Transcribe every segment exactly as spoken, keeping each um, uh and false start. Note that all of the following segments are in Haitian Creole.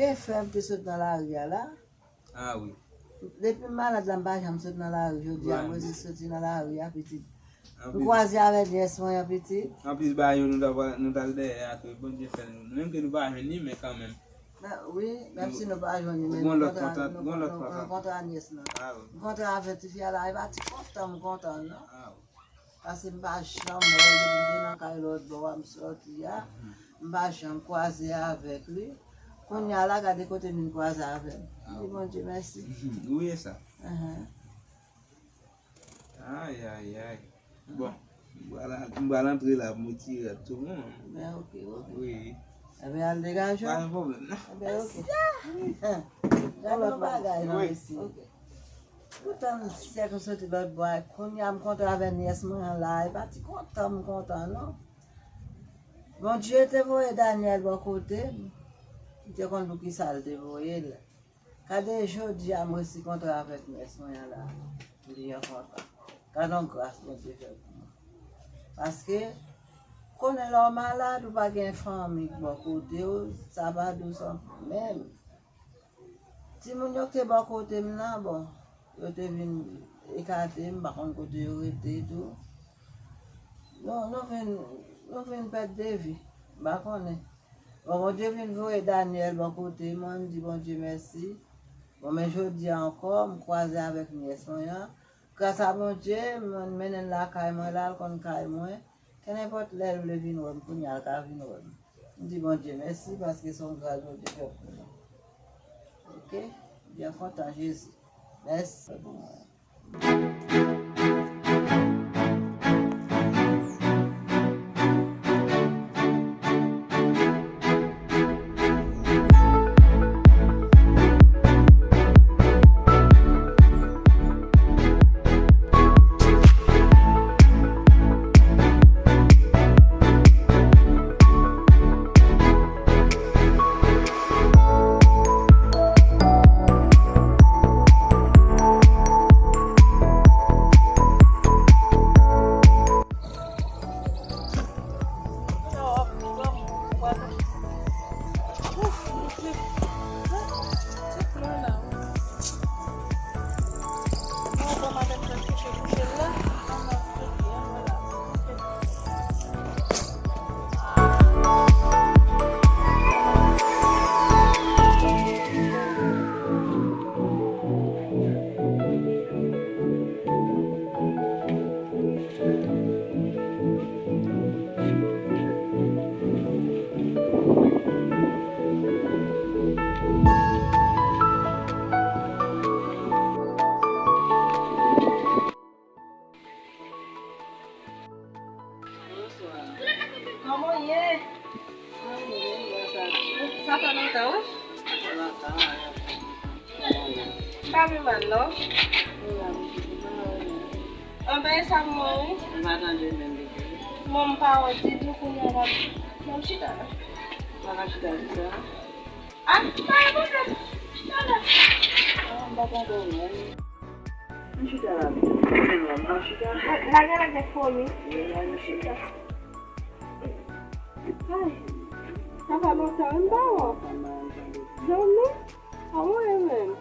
E frè m te sot nan lari a la. Ah wi. Depi m malad la, m pa janm sot nan lari. Jodi a, mwen jis soti nan lari a, pitit. M kwaze avèk nyès mwen an, pitit. Anplis, ba yo, nou ta, nou t al dèyè a tou. Bondye fè nou. Menm ke nou pa jwenn li, men kanmenm. Wi, menm si nou pa jwenn li, men nou kontre, nou kontre a nyès lan. M kontre avèk tifi a la, e pa ti kontan m kontan, non. Paske m pa janm wè l depi m te nan kay lòt bò a m sòti a. M pa janm kwaze avèk li. Kounye a la, gade kote m vin kwaze avè l. M di Bondye mèsi. Wi, e sa. Ay, ay, ay. Bon, m pral, m pral antre la pou m retire tout moun. Ben, ok, ok. Wi. Ebyen, al degaje w. Pa gen pwoblèm, non. Ebyen, ok. Gade yon bagay, non, mesye. Ok. Poutan, m syèk m soti lòt bò a, kounye a m kontre avè nyès mwen an la, e pa ti kontan m kontan, non. Bondye te voye Daniel bò kote m, li te konn pou kisa l te voye l. Gade jodi a m resi kontre avèk nyès mwen an la, li an kontan. Gade yon gras Bondye fè pou mwen. Paske, konnen lè w malad, ou pa gen fanmi k bò kote w, sa pa dous anpil menm. Timoun yo ki te bò kote m nan, bon, yo te vin ekate m, m pa konn kote yo rete tou. Nou, nou vin, nou vin pèdi vi, m pa konnen. Bon, Bondye vin voye Daniel bò kote mwen, m di Bondye mèsi. Bon, men jodi a ankò, m kwaze avèk nyès mwen an. Gras a Bondye, m mennen l lakay mwen la, l konn kay mwen. Kenenpòt lè l vle vin wè m, kounye a l ka vin wè m. M di Bondye mèsi paske se yon gras Bondye fè pou mwen. Ok? Byen kontan Jezi. Mèsi pou mwen. Bonswa. Kòman w ye? Sa fè lontan, wi. Sa fè lontan, wi. Pa pi mal, non? Anben, e sa m wè, wi. M pa tande menm, bebe. Mwen, m pa wè ditou, kounye a la. Mwen, m chita la. Pa ka chita, chita. Ah, pa gen pwoblèm. Chita la. Ah, m pa tande w menm. Ann chita la, pitit. Ann chita. Lage, lage fò mi. Ann chita. Ay, sa fè lontan wi m pa wè w. Zanmi, kòman w ye menm?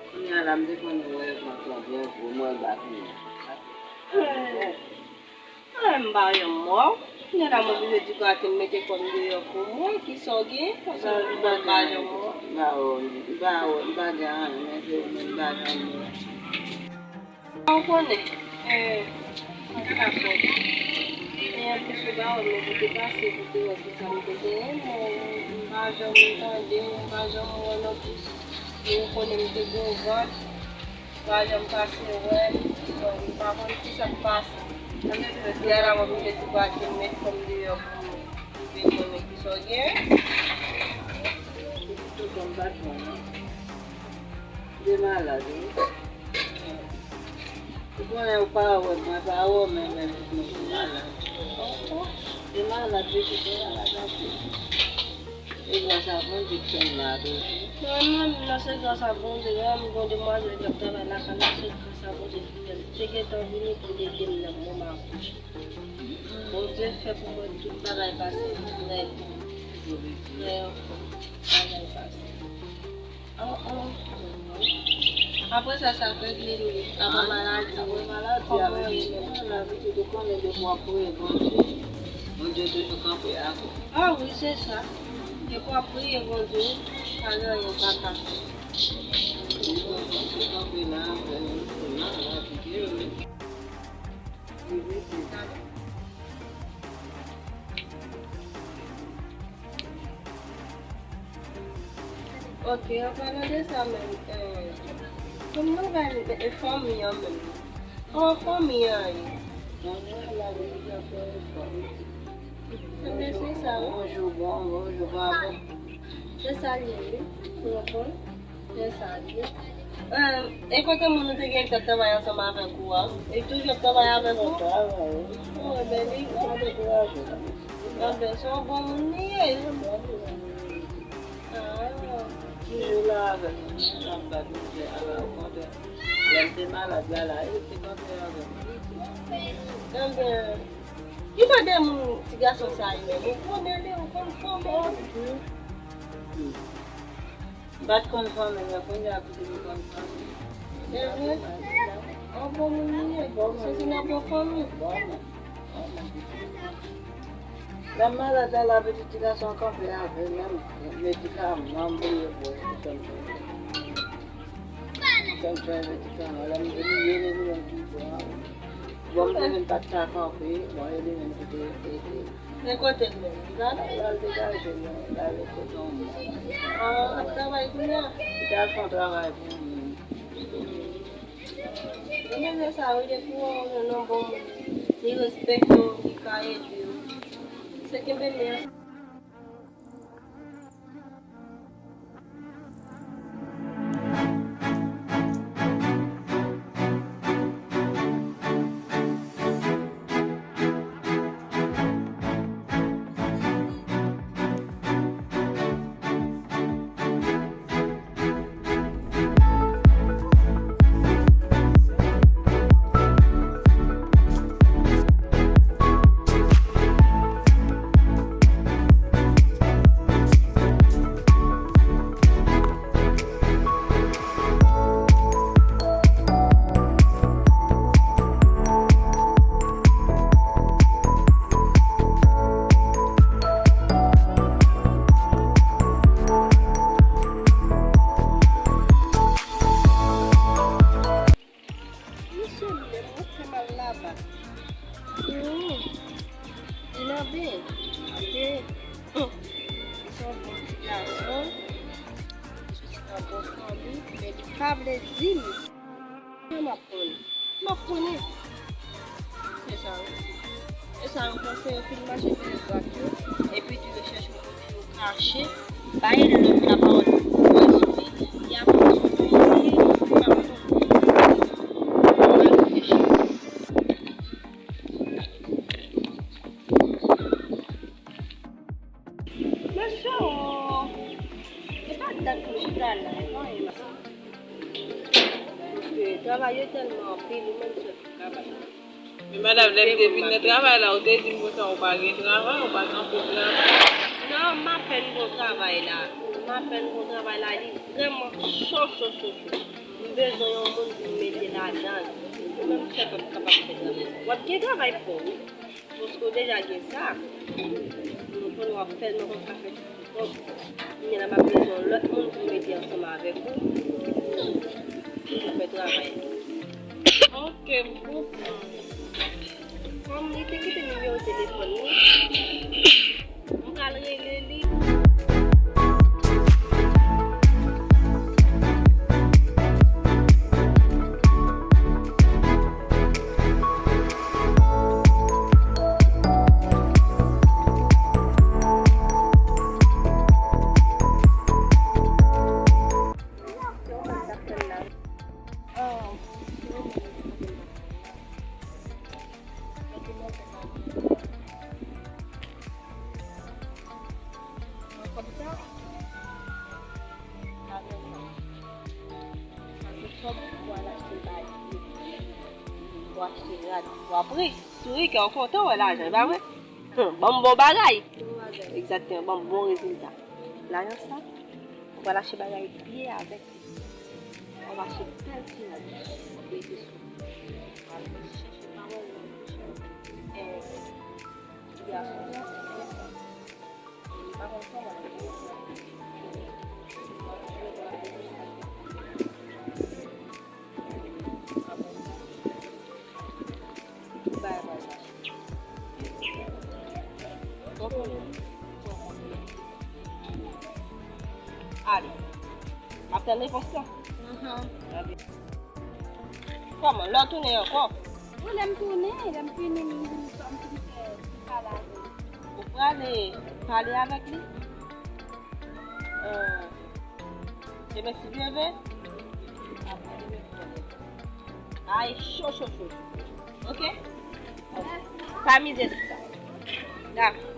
Kounye a la, m te konn wè yo pran kòb yo, pou mwen bak li. Mwen, m pa janm wè w. Kounye a la, m oblije di kwa ke m mete kò m deyò pou mwen, kisa w gen? Paske m pa janm wè w. M pa wè w, m pa wè w, m pa gen anyen, men se ou menm m pa janm wè w. Ou konnen, eh, m pa ka fè w. E anplis, ou pa wè m, mwen pou te pase pou te wè kisa m te genyen, men m pa janm tande w, m pa janm wè w non plis. E ou konnen m te gen yon vant. M pa janm pase wè l, m pa konn kisa k pase. Jodi a la, mwen vin met ti pati m met kò m deyò pou m vin konnen kisa w gen. Tout kò m pa t bon, non. M te malad, wi. Ou konnen ou pa wè, mwen pa wè w, men, men, men, m te malad. M te malad, wi, m te malad anpil. Se gras a Bondye ke m la toujou. Mwen menm, nan se gras a Bondye, lè m gen yon demwazèl k ap travay lakay la, se gras a Bondye ki fè l te gentan vini pou l ede m nan moman akouche. Bondye fè pou mwen tout bagay pase trè byen. Trè anfòm. Bagay pase. Oh, oh. Apre sa, sa k regle nou. Apa maladi. Apre maladi, kòman avèk ou ye menm? Maladi, ou konnen depi w ap priye Bondye, Bondye toujou kanpe avè w. Ah wi, se sa. Depi w ap priye Bondye, pa gen anyen w pa ka fè. Bondye kanpe la avè nou, la, la, ki gen nou. Ok, an palan de sa menm, eh, kòm nouvèl, eh, fanmi an menm. Kòman fanmi an ye? Fanmi an la, li ap fè efò. Enben, se sa, wi. Bonjou, bon, bonjou, pa bon. Se sa l ye, wi. Ou konprann? Se sa l ye. Eh, e kote moun ou te gen k ap travay ansanm avèk ou a? Li toujou ap travay avèk ou? Travay, wi. Oh, enben, li pa dekouraje. Enben, se yon bon moun li ye. Ah. Toujou la avèk nou, n ap bat mizè a la, okontrè. Lè m te malad la, la, li te kanpe avè m. Enben, ki jan de moun ti gason sa ye menm? Ou konnen li, ou konn fanmi li? M pa t konn fanmi l, men kounye a, kounye a m konn fanmi l. Enben, yon bon moun li ye. Se, se nan bon fanmi. Lè m malad la, la pitit ti gason an kanpe avè m, menm medikaman m bliye bwè, pou fè m jwenn. Pou fè m jwenn medikaman, lè m bliye li, li menm ki pran. Bon, m te menm pa t ka kanpe, bon, e li menm ki te ede. Men kote l menm? Li la? L al degaje l, l al kote yon moun. Ah, l ap travay kounye a? Li t al fè yon travay pou yon moun. Gen mesye sa yo, depi w wè yon nonm bon moun, li respekte w, li ka ede w. Se kenbe men an. Misye menm, mwen fè mal laba. Wi. Li nan ben. Li se yon bon ti gason. Li soti nan bon fanmi. Men li pa vle di m. Kòman m ap konnen? M ap konnen. Se sa, wi. E sa, yo panse yo fin mache sou dwat yo, epi di yo chèche yon moun pou yo kache, bay lòt lapawòl pou pran sou li, y ap pran sou li, y ap pran sou li. Mesye, o, e pa dat pou chita la, e pa anyen, mesye. Paske travay yo tèlman anpil, ou menm sèl pou travay. Men madanm, lè m te vin nan travay la, ou te di m konsa, ou pa gen travay, ou pa kanpe travay. Non, m apèn gon travay la. M apèn gon travay la, li vrèman cho, cho, cho, cho. M bezwen yon moun pou m mete ladan l. Ou menm sèl k ap kapab fè travay sa. W ap gen travay pou ou, wi. Paske w deja gen sa. Nou konnen w ap fè l, men w konn pa fè tout ou kòb. Kounye a la, m ap bezwen yon lòt moun pou m mete ansanm avèk ou, pou nou fè travay la. Ok, m konprann. Kòm li te kite nimewo telefòn li, m pral rele li. Kòmsa, Pou al achte bagay, pou achte rad, pou apre souri kè w kontan wè lajan, e pa vre? Hum, ban m bon bagay. Egzakteman, ban m bon rezilta. Lajan sa, ou pral achte bagay byen avèk li. Ou pral achte bèl ti rad, mete sou ou. Ou pral chèche pawòl nan bouch ou. Eh, ti gason, ale. M ap tann repons lan. Kòman? Lè w tounen ankò? Wi, lè m tounen, lè m fini, m vin, m fin fè ti pale avè l. Ou prale pale avèk li? Demen, si Dye vle. Ay, cho, cho, cho, cho. Oke? Pa mize sou sa. Dakò.